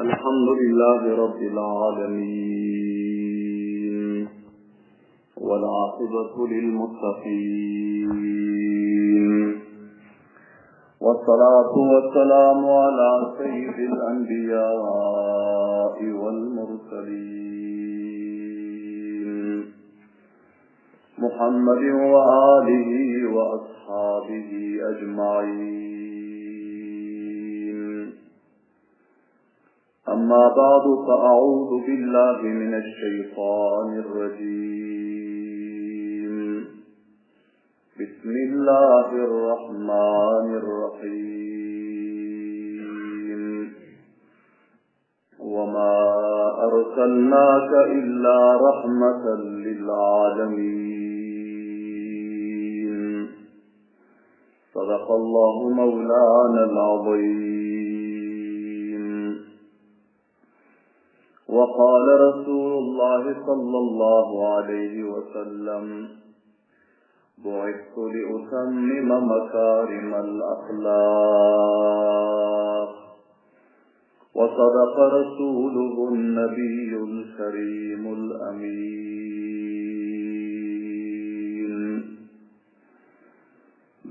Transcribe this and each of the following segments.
الحمد لله رب العالمين والعاقبة للمتقين والصلاة والسلام على سيد الأنبياء والمرسلين محمد وآله وأصحابه أجمعين أما بعد فأعوذ بالله من الشيطان الرجيم بسم الله الرحمن الرحيم وما أرسلناك إلا رحمة للعالمين صدق الله مولانا العظيم وقال رسول الله صلى الله عليه وسلم بعثت لأتمم مكارم الأخلاق وصدق رسوله النبي الكريم الأمين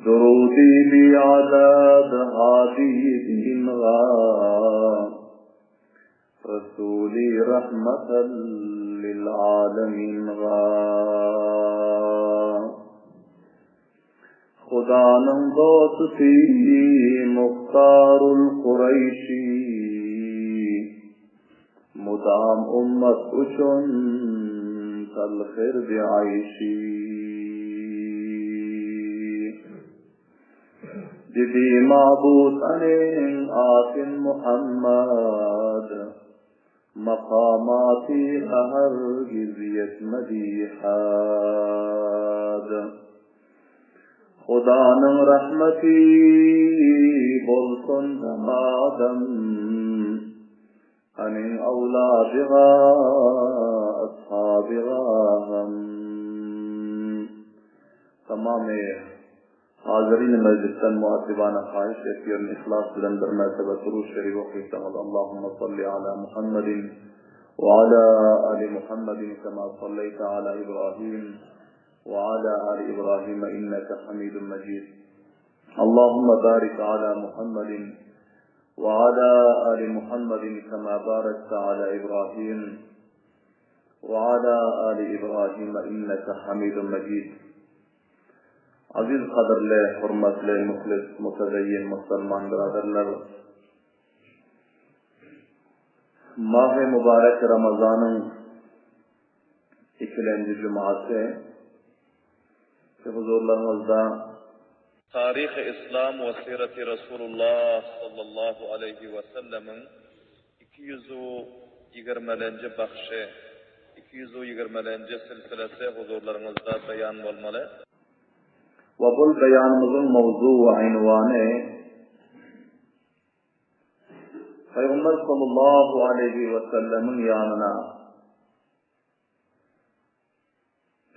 درودي بعداد هادي دين رسولي رحمة للعالمين غا Hudanyň dosty Muhtarul Kureýşi Mudam ummat üçin talhirdi aýşy Bibi mabut anyň atyn Muhammad Makamaty hergiz ýetmedi had. Hudanyň rahmeti bolsun damadam, Anyň awladyga, ashabyga hem. Tamamy Hazirin mejlisden muaddibana haýyş etýärin yhlas bilen bir mertebe Durud şerif okysaňyz Allahumma salli ala Muhammedin we ala ali Muhammedin kema salleýte ala Ibrahim we ala ali Ibrahim inneke Hamidun Mejid Allahumma barik ala Muhammedin we ala ali Muhammedin kema barakte ala Ibrahim we ala ali Ibrahim inneke Hamidun Mejid Aziz gadyrly, hormatly, muhlis, mutedeyyin musulman byradarlar! Mahy mübarek Ramazanyň ikilenji jumasy huzurlaryňyzda. Taryhy Yslam we Syreti Resulullah sallallahu aleýhi we sellemiň 220-lenji bahşy, 220-lenji silsilesi huzurlaryňyzda beýan bolmaly. We bul beýanymyzyň mowzu we ynwany Pygamber sallallahu aleýhi we sellemiň ýanyna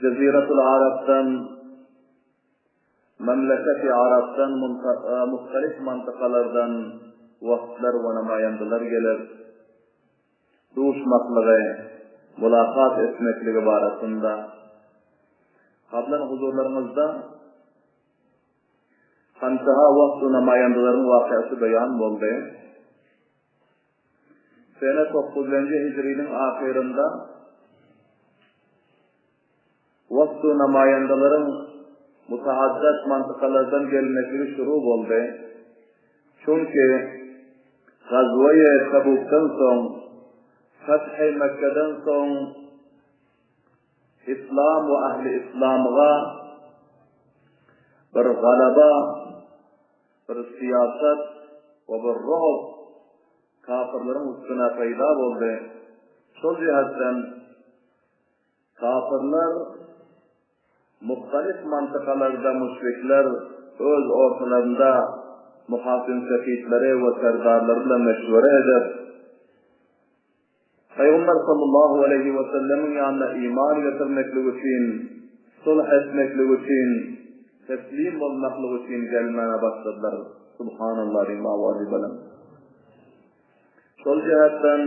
Jeziratul Arapdan, Memleketi Arapdan muhtelif mantykalardan waftlar we namaýandalar gelip, duşmaklygy, mulakat etmekligi barasynda kablan huzurlaryňyzda hançaha waftu namaýandalaryň wakyasy beýan boldy. Sene dokuzynjy hijriniň ahyrynda wafdu namaýandalaryň mutaaddat mantykalardan gelmekligi şuru boldy. Çünki Gazweýe Tabukdan soň, Feth-i Mekgeden soň Islam we ähli Islamga bir galaba, Bir syýasat we bir ruh kapyrlaryň üstüne peýda boldy. Şol jähetden kapyrlar muhtalif mantykalarda müşrikler öz ortalarynda muhasyn sefitleri we serdarlary bilen meşwere edip, Pygamber sallallahu aleýhi we sellemiň ýanyna iman getirmeklik üçin, sulh etmeklik üçin, teslim bolmaklyk üçin gelmäge başladylar. Subhanallah diýiň owazy belent. Şol jähetden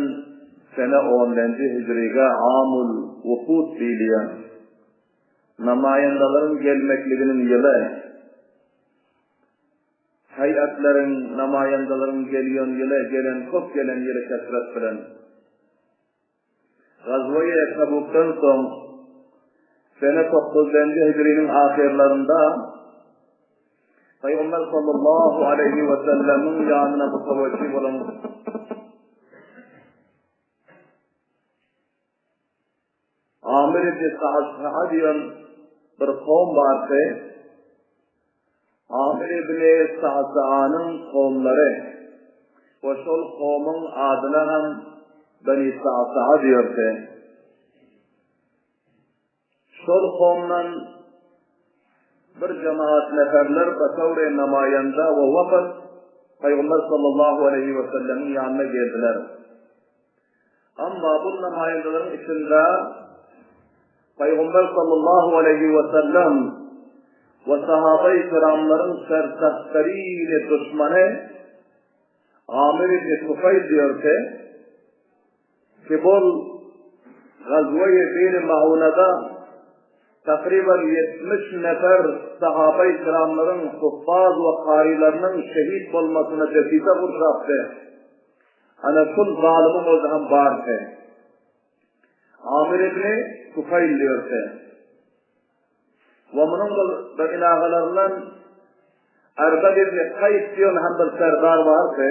sene onlenji hijriga Amul Wufud diýilýän namaýandalaryň gelmekliginiň ýyly, heýatleriň, namaýandalaryň gelýän ýyly, gelen, köp gelen ýyly kesret bilen. Gazwaýy Tabukdan soň sene dokuzynjy hijriniň ahyrlarynda Pygamber sallallahu aleýhi we sellemiň ýanyna mutawajjih bolan Amir ibn Sa'd diýen bir kowum bardy. Amir ibn Sa'sa'anyň kowumlary we şol kowumyň adyna hem Beni Sa'sa'a diýerdi. Şol kowumdan bir jemaat neferler betawry namaýanda we wafd Pygamber sallallahu aleýhi we sellemiň ýanyna geldiler. Amma bu namaýandalaryň içinde Pygamber sallallahu aleýhi we sellem we sahabaýy kiramlaryň sersähterine duşmany Amir ibn Tufayl diýerdi ki bol gazweýi Bir Maunada takryban 70 nefer sahabaýy kiramlaryň huffaz we karylarynyň şehit bolmasyna desise gurşapdy. Ana şul zalymyň özi hem bardy. Amir ibn Tufayl diýerdi. We munuň bir ilagalaryndan Erbed ibn Kaýs diýen hem bir serdar bardy.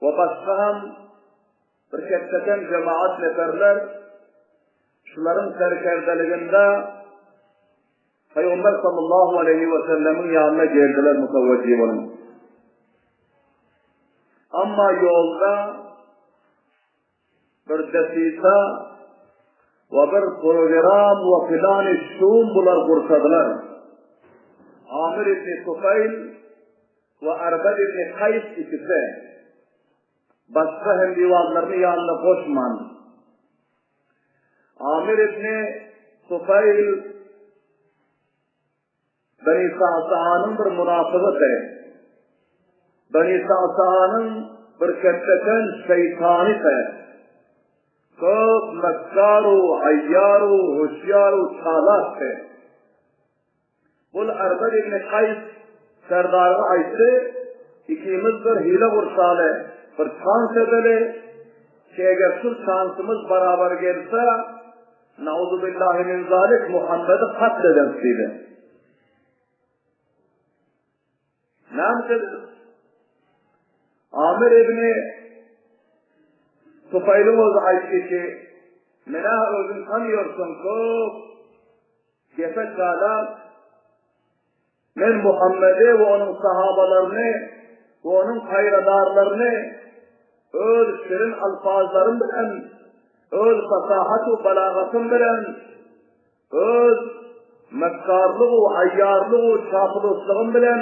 We başga hem bir ketdeken jemaat neferler şularyň serkerdeliginde Pygamber sallallahu aleýhi we sellemiň ýanyna geldiler mutawwajjih boluň. Amma ýolda bir desisa we bir program we plany şum bular gursadylar. Amir ibn Tufayl we Arbad ibn Kaýs ikisi başga hemdiwanlaryny ýanyna goşman. Amir ibn Tufayl Beni Sa'sa'anyň bir mynapygydy. Beni Sa'sa'anyň bir ketdeken şeýtanydy. Köp mekkaru, aýýaru, huşýaru, çalakdy. Bul Erbed ibn Kaýs serdaryga aýtdy, Ikimiz bir hile gurşaly, bir çans edeli, ki eger şul çansymyz barabar gelse, Nauzubillahi min zalik, Muhammedi katl ederis diýdi. Näme üçin? Amir ibn Tufaýlyň özi aýtdy ki, Menä özüň tanýarsyň köp gepe çalak, Men Muhammedi we onuň sahabalaryny we onuň paýradarlaryny öz şirin alpazlarym bilen, öz fasahat we balagatym bilen, öz mekkarlyk we aýýarlyk we çapylyslygym bilen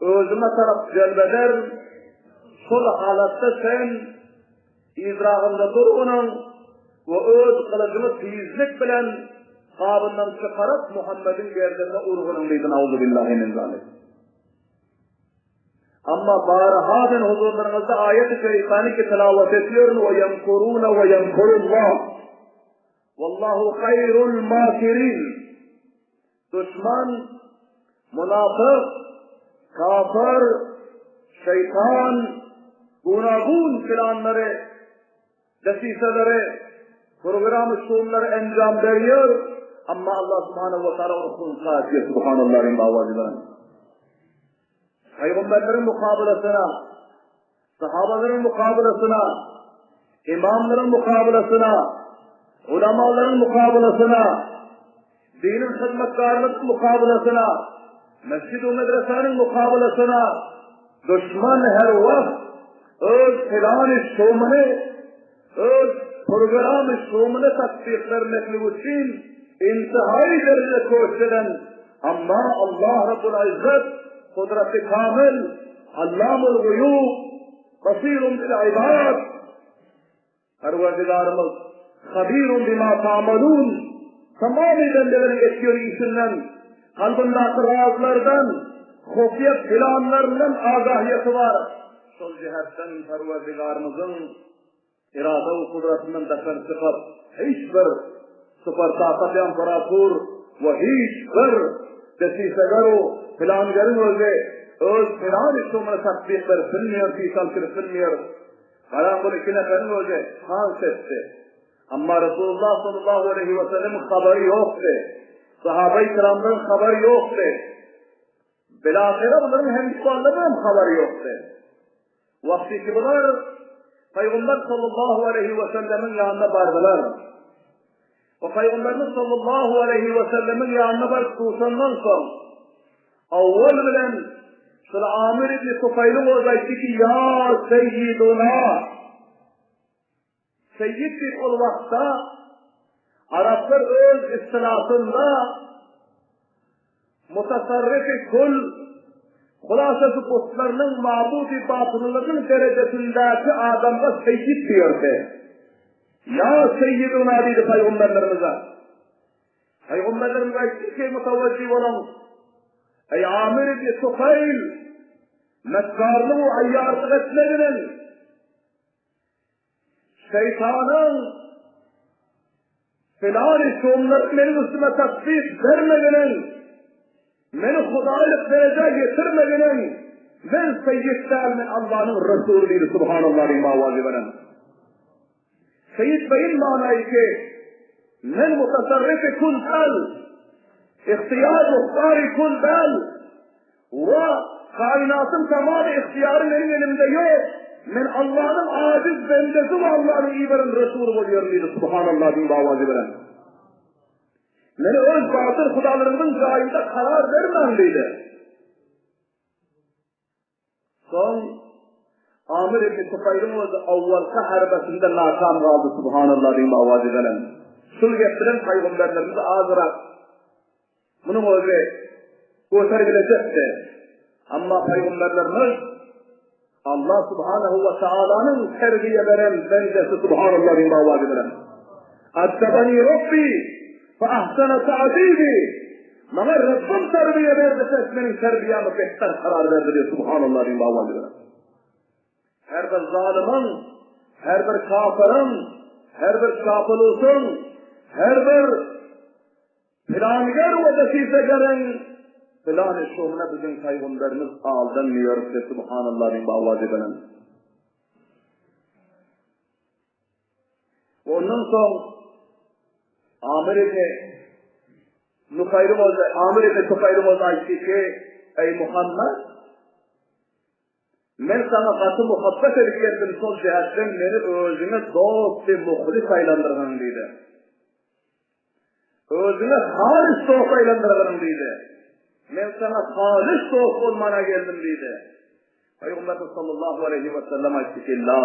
Özüme tarap jelp eder, şol halatda sen yzragynda dur onuň we öz gylyjyňy tizlik bilen gabyndan çykaryp Muhammediň gerdenine urgunyň diýdi, Nauzubillahi min zalik. Amma baraha men huzurlaryňyzda aýat-y şerifani ki tilawat ediyorum we yemkuruna we yemkurullah. Wallahu hayrul makirin. Duşman, mynapyk, kafir, şeýtan, gunagun planlary, desiseleri, programy şumlary enjam berýär, amma Allah subhanahu wa taala ony hunsa etýär, subhanallah owazy bilen. Pygamberleriň mukabalasyna Sahabalaryň mukabalasyna, ymamlaryň mukabalasyna, ulamalaryň mukabalasyna, diniň hyzmatkarlarynyň mukabalasyna, mesjid we medresäniň mukabalasyna duşman her wagt öz plany şumyny, öz programy şumyny tassyklarmeklik üçin intihaý derejede köşk eden, amma Allah Rabbul Izzet Kudraty Kamil, Allamul Guýub, Basirun bil Ibad, Perwerdigarymyz, Habirun bima ta'malun, tamamy bendeleriň etýän işinden, kalbyndaky razlardan, hufiýa planlaryndan agahiýeti bar. Şol jähetden Perwerdigarymyzyň irada we gudratyndan daşary çykyp, hiç bir supertakat imperator we hiç bir desiseger u plangeriň özi öz plan işlemini tatbyk berip bilmeýär, hiç alyp gidip bilmeýär. Garaň bul iki neferiň özi tans etdi. Emma Resulullah sallallahu aleýhi we sellemiň habary ýokdy. Sahabai kiramlaryň habary ýokdy. Bilahyra bularyň hindispanlaryň hem habary ýokdy. Wagty ki bular Pygamber sallallahu aleýhi we sellemiň ýanyna bardylar. We Pygamberimiz sallallahu aleýhi we sellemiň ýanyna baryp duşandan soň, awwal bilen şol Amir ibn Tufaýlyň özi aýtdy ki, Ýa Seýýiduna! Seýýid diýip ol wagtda araplar öz istilasynda mutasarrifi kül, hulasasy butlarynyň mabudy batylylarynyň derejesindäki adamga seýýid diýerdi. Ýa seýýiduna diýdi pygamberlerimize. Pygamberlerimiz aýtdy ki, mutawajjih boluň, Eý Amir ibn Tufaýl, mekgarlyk we aýýarlyk etmeginiň, Şeýtanyň pylany şumlary meniň üstüme tatbyk bermeginiň, meni hudaýlyk derejä ýetirmeginiň, men seýit däl, men Allanyň resuly diýdi, subhanallah diýip owazy bilen. Seýit beýin manaýy ki, men mutasarrifi kul däl, ihtiýar muhtary kul däl, We kainatyň tamamy ygtyýary meniň elimde ýok. Men Allanyň ajiz bendesi we Allanyň iberen resuly bolýaryn diýdi. Subhanallah diýip owazy bilen. Meni öz batyl hudalaryňyzyň jaýynda karar bermäň diýdi. Soň Amir ibn Tufaýlyň özi awwalky harbasynda nakam galdy, Subhanallah diýip owazy bilen. Şul gep bilen pygamberlerimiz azyrak Munuň özi göteribilejekdi. Emma pygamberlerimiz Allah subhanahu we taalanyň terbiýe beren bendesi subhanallah diýip owazy bilen. Addabani Rabbi fa ahsana ta'dibi. Maňa Rabbim terbiýe berdi, ses meniň terbiýäme behter karar berdi diýip subhanallah diýip owazy bilen. Her bir zalymyň, her bir kafyryň, her bir çapulusyň, her bir Pylanger we desisegeriň pylany şumuna biziň pygamberimiz aldanmaýar se subhanallah diýip owazy bilen. Ondan soň Amir ibn Nufaýryň özi, Amir ibn Tufaýryň özi aýtdy ki, Eý Muhammed, men saňa gaty muhabbet edip geldim, şol jähetden meni özüňe dost we muhlis aýlandyrgyn diýdi. Özüňe halys dost aýlandyrgynyň diýdi. Men saňa halys dost bolmana geldim diýdi. Pygamberimiz sallallahu aleýhi we sellem aýtdy ki, La.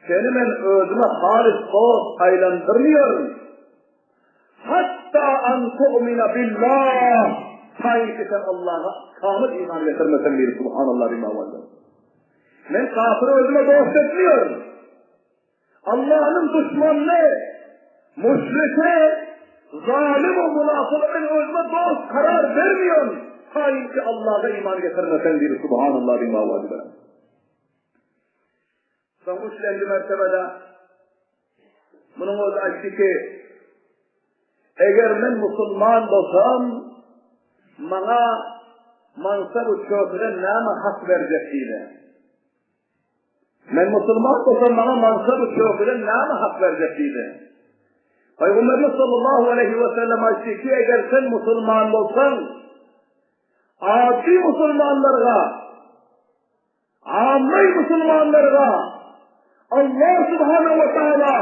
Seni men özüme halys dost aýlandyrmaýaryn. Hatta an tu'mina billah. Taýyn ki sen Allaha kamyl iman getirmeseň diýdi. Subhanallah bima walla. Men kafyry özüme dost etmeýärin. Allanyň duşmanyny, müşriki, zalym we munafygy men özüme dost karar bermeýän, taýyn ki Allaha iman getirmeseň diýdi, Subhanallah diýip owazy bilen. Soň üçlenji mertebede munuň özi aýtdy ki, eger men musulman bolsam, maňa mansab we şöhre näme hak berjek diýdi. Men musulman bolsam maňa mansap we şöhret näme hak berjek diýdi. Pygamberimiz sallallahu aleýhi we sellem aýtdy ki, eger sen musulman bolsaň, adi musulmanlarga, ammay musulmanlarga Allah subhanahu wa taala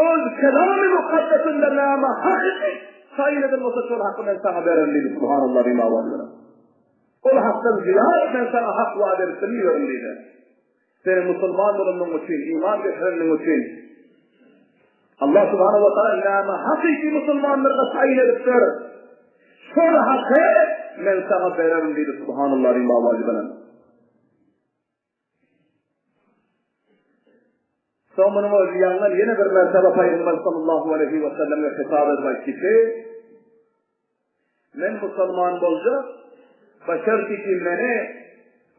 öz kelamy mukaddesinde näme hak taýyn eden bolsa şol haky men saňa bererin diýdi. Subhanallah bima wa Ol hakdan zyýat men saňa hak wada edip bilmeýärin diýdi. Seniň musulman bolanyň üçin, iman getireniň üçin Allah subhanahu wa taala näme hakyky musulmanlara taýyn edipdir. Şol haky men saňa bererin diýdi subhanallah diýip owazy bilen. Soň munuň özi ýaňdan ýene bir mertebe Pygamber sallallahu aleýhi we selleme hitap edip aýtdy ki, Men musulman boljak, başarty ki meni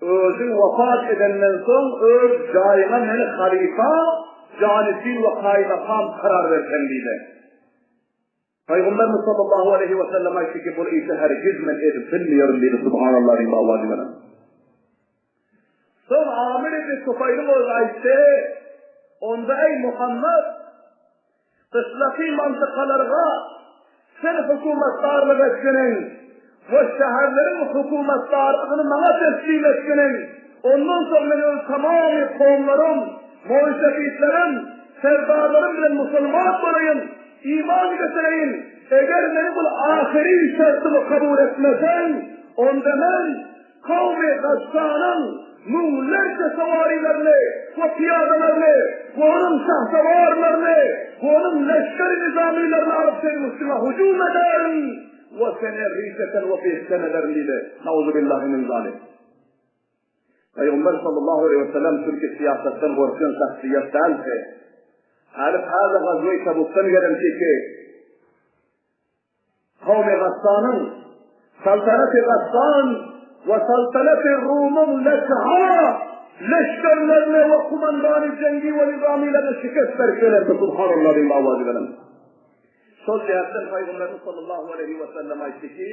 Özüň wepat edenden soň öz jaýyňa meni halypa, janyşin we kaýymakam karar berseň diýdi. Pygamberimiz sallallahu aleýhi we sellem aýtdy ki, Bul işi hergiz men edip bilmeýärin diýdi. Subhanallah diýip awazy bilen. Soň Amir ibn Tufaýlyň özi aýtdy, Onda eý Muhammet, gyşlaky mantykalarga sen hökümetdarlyk etginiň we şäherleriň hökümetdarlygyny maňa teslim etginiň, ondan soň men öz tamamy kowumlarym, moýsefitlerim, serdarlarym bilen musulman bolaýyn, iman getireýin, eger meni bul ahyry şertimi kabul etmeseň, onda men Kowmy Gassanyň müňlerçe sowarilerini we pyýadalaryny we onuň şahsawarlaryny we onuň leşgeri nizamylaryny alyp seniň üstüňe hüjüm ederin we seni rişeten we bihten ederin diýdi. Nauzubillahi min zalik. Pygamber sallallahu aleýhi we sellem çünki syýasatdan gorkýan şahsyýet däldi. Häli täze gazwe-i Tabukdan gelen kiki Kowmy Gassanyň, Saltanat-y Gassan we Saltanat-y Rumyň leşha, leşgerlerine we kumandany jengi we nizamylaryna şikest berip gelerdi, Subhanallah diýip awazy bilen. Şol jähtden Pygamberimiz sallallahu aleýhi we sellem aýtdy ki,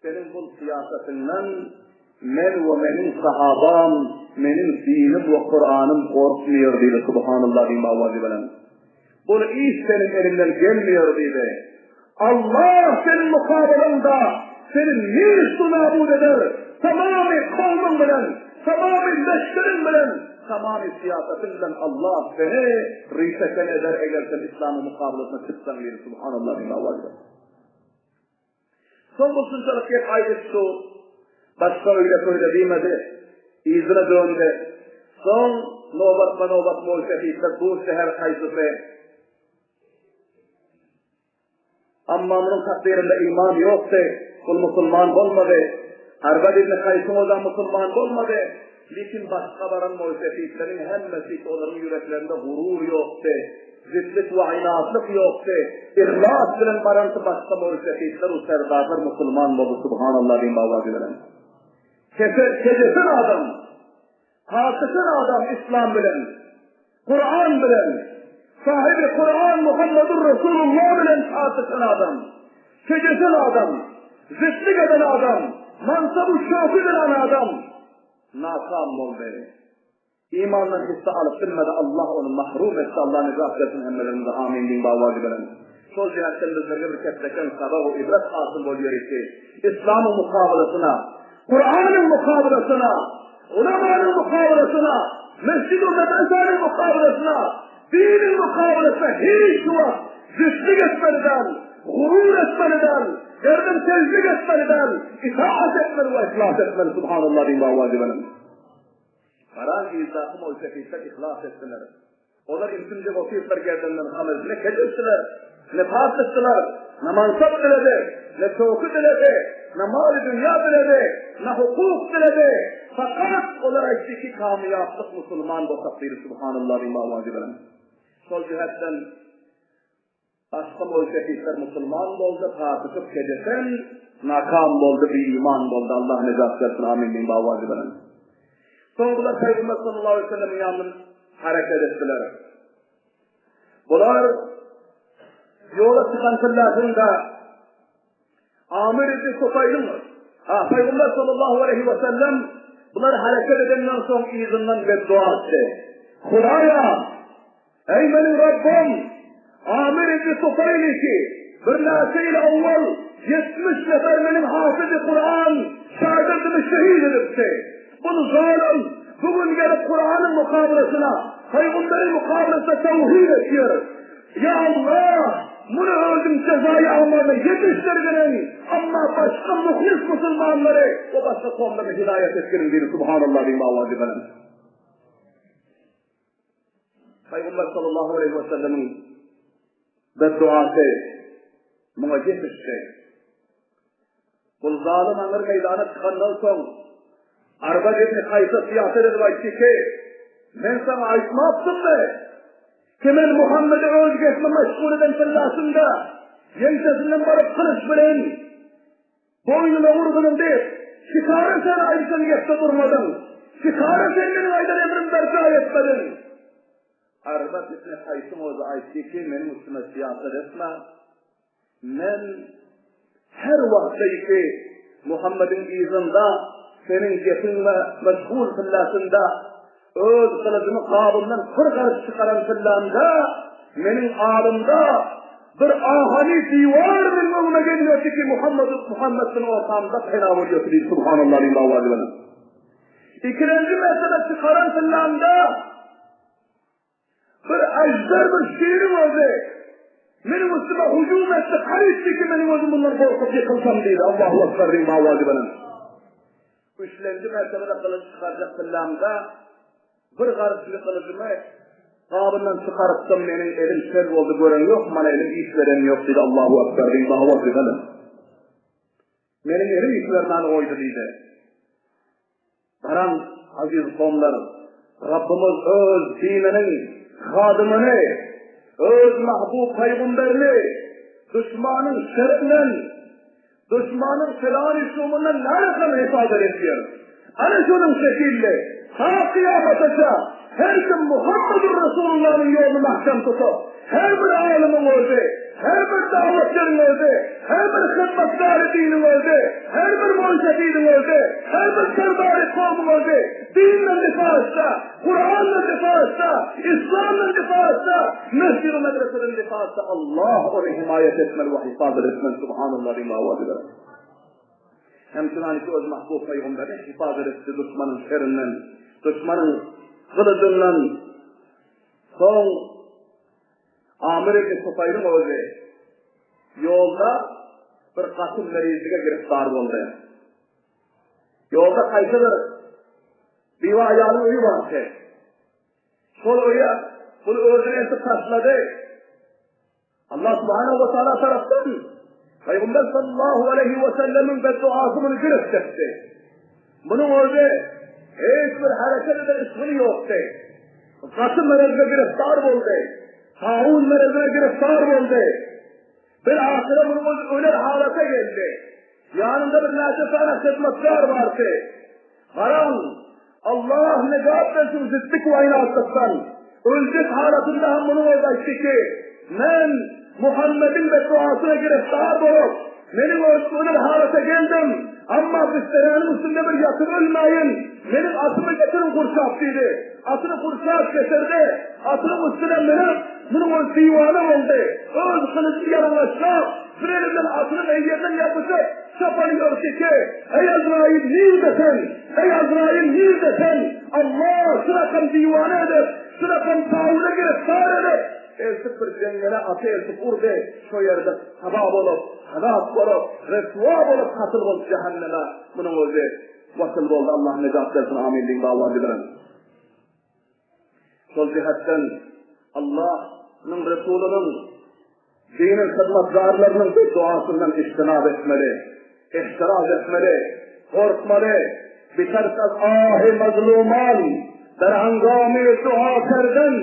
Seniň bul syýasatyňdan men we meniň sahabam, meniň dinim we Kuranym gorkmaýar diýdi, Subhanallah diýip awazy bilen. Bul iş seniň eliňden gelmeýär diýdi. Allah seniň mukabylyňda seni nestu nabud eder, tamamy kowmuň bilen, tamamy leşgeriň bilen, tamamy syýasatyň bilen Allah seni rişeken eder eger sen islamyň mukabylasyna çyksaň diýdi. Subhanallah diýip awazy bilen. Soň bu şunçalyk gep aýdyp şu başga öýle-köýle diýmedi. Yzyna döndi. Soň nobatma-nobat moýsefitler duşdy her haýsysy. Amma munuň takdyrynda iman ýokdy. Ol musulman bolmady. Arbat ibn Kaýsyň ozam musulman bolmady. Lekin başga baran moýsefitleriň hemmesi olaryň ýüreklerinde gurur ýokdy. Zitlik we ynatlyk ýokdy. Yhlas bilen baranty başga moýsefitler u serdarlar musulman boldy Subhanallah diýip awazy bilen. Kese, kejesen adam, kasyşan adam islam bilen, Kuran bilen, sahibi Kuran Muhammedur Resulullah bilen kasyşan adam, kejesen adam, zitlik eden adam, mansabu şöki bilen adam nakam boldy. Imandan hisse alyp bilmedi Allah ony mahrum etdi Allah nejat bersin hemmelerimizi amin diýiň bawazy bilen. Şol jähtden bizlerge bir keslekem sabak we ibret hasyl bolýar ki, Islamyň mukabalasyna, Kuranyň mukabalasyna, ulamanyň mukabalasyna, mesjid we medresäniň mukabalasyna, diniň mukabalasyna hiç wagt zitlik etmeli däl, gurur etmeli däl, gerden tezlik etmeli däl, itaat etmeli we yhlas etmeli Subhanallah diýiň bawazy bilen. Garan yzdaky moýsefitler yhlas etdiler. Olar ilkinji otyrlar gerdenden hamyz ne kej etdiler, ne pas etdiler, ne mansap diledi, ne çowky diledi, ne maly dünýä diledi, ne hukuk diledi. Fakat olar aýtdy ki, kamyýaplyk musulman bolsak diýdi, Subhanallah diýip awazy bilen. Şol jihetden Başga moýsefitler musulman boldy, patyşyk kejesen nakam boldy, biiman boldy, Allah nejat bersin, amin diýiň bawazy bilen. Soň bular Pygamber sallallahu aleyhi ve sellemiň ýanyndan hereket etdiler. Bular ýola çykan pillesinde Amir ibn Tufaýlyň ha Pygamber sallallahu aleyhi ve sellem bular hereket edenden soň yzyndan beddua etdi. Hudaýa Eý meniň Rabbym! Amir ibn Tufaýly ki, birnäçe ýyl owwal 70 nefer meniň hafyzy Kuran şagirdimi şehit edipdi. Bul zalym bu gün gelip Kuranyň mukabalasyna, Pygamberiň mukabalasyna tawhid etýär. Ýa Allah! Muny özüň jezaýy amalyna ýetişdirginiň, amma başga muhlis musulmanlary we başga kowumlaryny hidaýat etginiň diýdi. Subhanallah diýip awazy belent. Pygamber sallallahu aleýhi we sellemiň bedduasy muňa ýetişdi. Bul zalym aňyr meýdana çykandan soň Arbat ibn Kaýsa syýasat edip aýtdy ki, Men saňa aýtmapdymmy? Ki men Muhammedi öz gepime meşgul eden tyllasynda ýeňsesinden baryp gylyç bilen boýnuna urgunym diýip, şikara sen aýdyşan gepde durmadyň. Çikara sen meniň aýdan emrimi berjaý etmediň? Arbat ibn Kaýsyň özi aýtdy ki, meniň üstüme syýasat etme. Men her wagtdaky Muhammediň yzynda seniň gepiňe meşgul pyllasynda öz gylyjymy gabymdan bir garyş çykaran pyllamda meniň alymda bir ahany diwar meniň öňüme gelýärdi ki Muhammed Muhammed bilen ortamda pena bolýardy diýdi subhanallah diýdi awazy bilen. Ikilenji mertebe çykaran pyllamda Bir äžder bir şiriň özi meniň üstüme hüjüm etdi, garypdy ki meniň özüm mundan gorkup ýykylsam diýdi. Allahu Ekber diýip awazy bilen. Üçlenji mertebede gylyç çykarjak pyllamda bir garyşly gylyjymy gabyndan çykarypdym, meniň elim şel boldy, gören ýok, mana elim iş beren ýok diýdi. Allahu Ekber diýip awazy bilen. Meniň elim iş bermäni goýdy diýdi. Garaň, aziz kowumlar, Rabbymyz öz dininiň hadymyny, öz mahbub pygamberini duşmanyň şerinden, duşmanyň pylany şumundan närakam hifazat etýär. Ana şonuň şekilli, ta kyýamataça her kim Muhammedur Resulullanyň ýoluny mähkem tutup, her bir alymyň özi, her bir dawatçynyň özi, her bir hyzmatkary diniň özi, her bir moýsefiniň özi, her bir serdary kowmuň özi dinden difa etse, Kurandan difa etse, Islamdan difa etse, mesjid-i medreseden difa etse, Allah ony himaýat etmeli we hifazat etmeli. Subhanallah diýip awazy beren. Hem şunaniki öz mahbub pygamberini hifazat etdi duşmanyň şerinden, duşmanyň gylyjyndan. Soň Amir ibn Tufaýlyň özi ýolda bir gaty merizlige giriftar boldy. Ýolda haýsy bir biwa aýalyň öýi bardy. Şol öýe bul özüni eltip taşlady. Allah subhanahu wa taala tarapdan Peygamber sallallahu aleyhi ve sellemin bedduasy muny girip çekdi. Munuň özi hiç bir hereket eder isgini ýokdy. Gaty merezine giriftar boldy. Taun merezine giriftar boldy. Bir ahyra munuň özi öler halata geldi. Ýanynda bir näçe sany hyzmatkar bardy. Garaň, Allah nejat bersin zitdik we inatlykdan. Öljek halatynda hem munuň özi aýtdy ki, Men Muhammediň bedduasyna giriftar bolup, meniň özüm öler halata geldim, amma bisteräniň üstünde bir ýatyp ölmäýin, meniň atymy getiriň gurşap diýdi. Atyny gurşap getirdi, atynyň üstüne münüp, munuň özi diwana boldy. Öz gylyjyny ýalaňaçlap, bir eli bilen atynyň eýerinden ýapyşyp, Çapan ýörşi, Eý Azraýyl nirde sen? Eý Azraýyl nirde sen? Allah şu rakam diwana edip, şu rakam tauna giriftar edip, eltip bir jeňňele aty eltip urdy, şo ýerde taba bolup, halak bolup, reswa bolup katyl bolup jähenneme munuň özi wasyl boldy Allah nejat bersin amin diýiň dawwa bilen. Şol jihetden Allah nyň Resulynyň diniň hyzmatkarlarynyň bedduasyndan ijtinap etmeli, ihtiraz etmeli, gorkmaly, Biters az ahy mazluman, der hangamy dua kerden,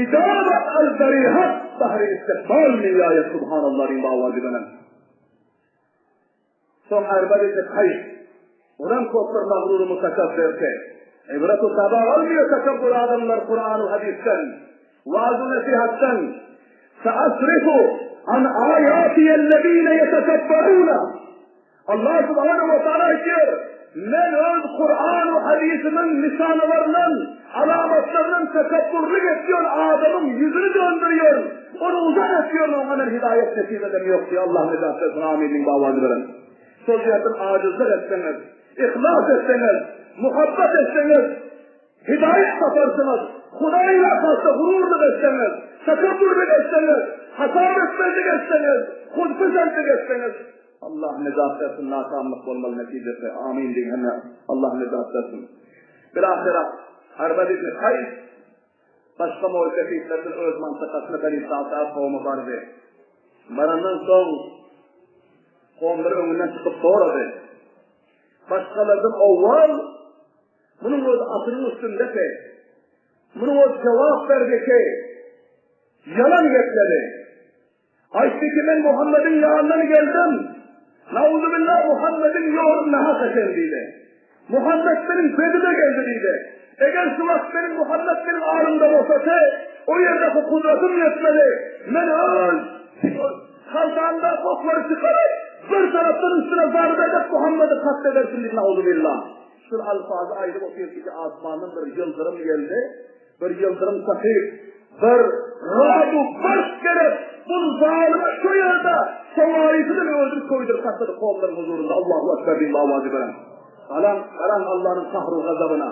ijabat az deri hak bahri istikbal miýaýet Subhanallah diýip awazy bilen. Soň Erbad ibn Kaýs, Olam köp bir magrur mutakabbirdi. Ibrat-u sabak almaýar takabbur adamlar Kur'an-u hadysdan, waaz-u nesihatdan. Seasrifu an aýatiyellezine ýetekebberuna. Allah subhanahu we taala aýtýar, Men öz Kur'an-u hadysymyň nyşanalaryndan, alamatlaryndan tekebburlyk etýän adamyň ýüzüni döndürýärin. Ony uzak etýärin, oňa men hidaýat nesip edem ýok diýýär. Allah nejat bersin, amin diýiň bawazy beren. Şol ýerden ajyzlyk etseňiz, yhlas etseňiz, muhabbat etseňiz, hidaýat taparsyňyz. Hudaý ýakasda gururlyk etseňiz, tekebburlyk etseňiz, hasap etmezlik etseňiz, hudpisentlik etseňiz, Allah nejat bersin, nakamlyk bolmaly netijesi. Amin diýiň hemme. Allah nejat bersin. Bilahyra Arbad ibn Kaýs Başga moýsefitlerden öz mantakasyna Beni Sa'da kowmy bardy. Barandan soň kowumlar öňünden çykyp sorady. Başgalardan owwal munuň öz atynyň üstündeki, munuň öz jogap berdi ki, ýalan gepledi. Aýtdy ki, men Muhammediň ýanyndan geldim. Nauzubillah Muhammediň ýoly nahak eken diýdi. Muhammet meniň bedime geldi diýdi. Eger şu wagt meniň Muhammet meniň alymda bolsady, o ýerdeki gudratym ýetmedi. Men öz haltamdaky oklary çykaryp, bir tarapdan üstüne zarba edip Muhammedi katl ederdim diýdi, nauzubillah. Şul alfazy aýdyp otyrdy ki, asmandan bir ýyldyrym geldi. Bir ýyldyrym çakyp, bir rad-u bark gelip, bul zalymy şo ýerde sowaýysy bilen öldürip köýdürip taşlady kowumlaryň huzurynda Allahu Ekber diýip owazy bilen. Garaň, garaň Allanyň kahru gazabyna.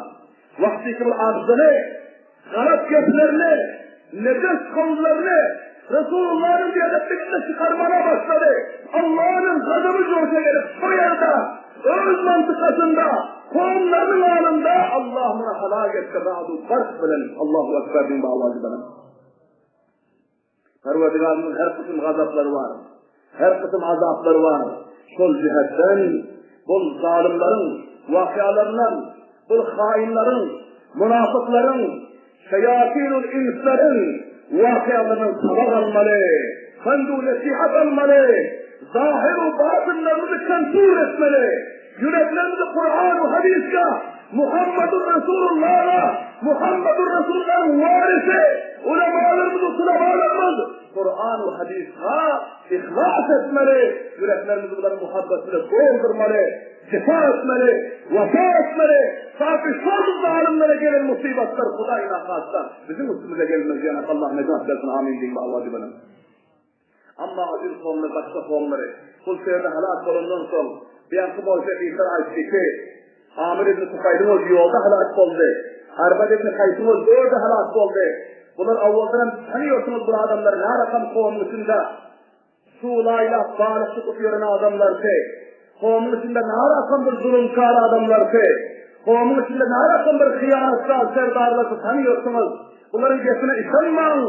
Wagtyky bir agzyny, galat geplerini, nejes kowlaryny Resulullanyň biedepliginde çykarmana başlady. Allanyň gazaby joşa gelip şo ýerde Öz mantykasynda, kowumlarynyň alynda Allah muny halak etdi rad-u bark bilen, Allahu Ekber diýip owazy bilen. Perwerdigarymyzyň her kysym gazaplary bar, her kysym azaplary bar. Şol jihetden bul zalymlaryň wakyalaryndan, bul haýynlaryň, munafyklaryň, şeýatinul insleriň wakyalaryndan sabak almaly, pendu nesihat almaly, zahyr u batynlarymyzy kontrol etmeli, ýüreklerimizi Kuran u hadysga, Muhammedur Resulullaha, Muhammedur Resulullah'yň warisi, ulamalarymyz u tulabalarymyz Kuran u hadysga yhlas etmeli, ýüreklerimizi bularyň muhabbeti bilen doldurmaly. Jepa etmeli, wapa etmeli, ta ki şol zalymlara gelen musybatlar Hudaý nahasta biziň üstümize gelmez ýanak Allah nejat bersin amin diýiň bu awazy bilen. Amma aziz kowumlar başga kowumlary bul şerde halak bolandan soň beýanky moýsefitler aýtdy ki, Amir ibn Tufaýlyň özi ýolda halak boldy, Arbad ibn Kaýsyň özi ýolda halak boldy. Bular awaldan hem tanyýorsyňyz bul adamlar närakam kowumyň içinde Suw laýlap balyk tutup ýören adamlarky, Homyň içinde narakam bir zulumkar adamlarky, Homyň içinde narakam bir hyýanatkar serdarlarky tanyýorsyňyz. Bularyň gepine yşanmaň!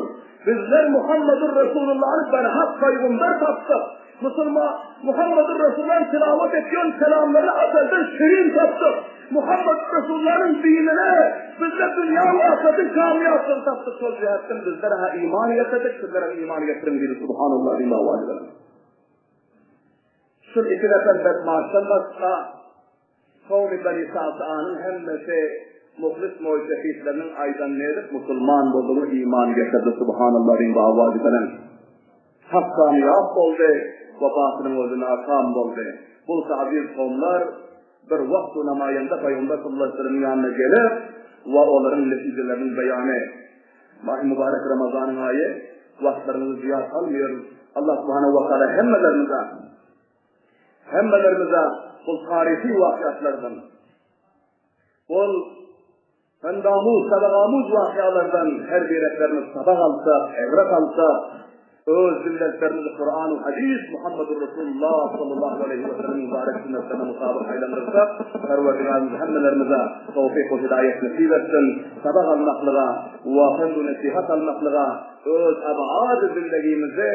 Bizler Muhammedur Resulullany berhak paýgumber tapdyk. Musulma Muhammedur Resulullanyň tilawat etýän kelamlaryny asaldan şirin tapdyk. Muhammet Resulullanyň dinine bizler dünýä we ahyretiň kamýaplygyny tapdyk şol jähetden bizler-hä iman getirdik sizlerem iman getiriň diýdi Subhanallah diýme owazy bilen. Şul iki nefer betmaşdan başga kowmy Beni Sa'sanyň hemmesi muhlis moýsefitleriniň aýdanyny edip musulman boldy we iman getirdi Subhanallah diýme owazy bilen. Hak kamýap boldy we batylyň özi nakam boldy. Bolsa aziz kowumlar Bir wagt bu namaýanda Pygamber sallallahu aleýhi we sellemiň ýanyna gelip we olaryň netijeleriniň beýany. Mahy mübarek Ramazanyň aýy, wagtlaryňyzy zyýat almaýaryn. Allah subhanahu wa taala hemmelerimize hemmelerimize bu taryhy wakyatlardan, bul Pendamuz, sabagamuz wakyalardan her bireklerimiz sabak alsak, ibret alsak, öz milletlerimizi Kuran we hadys Muhammedur Resulullah sallallahu aleýhi we sellem mübarek sünnetlerine mutabyk aýlandyrsak, Perwerdigärimiz hemmelerimize towfyk we hidaýet nesip etsin, sabak almaklyga we pendu nesihat almaklyga öz abady zindegimizi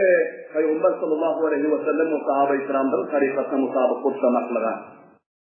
Pygamber sallallahu aleýhi we sellem we sahaba-i kiramlaryň tarykasyna mutabyk gurşamaklyga.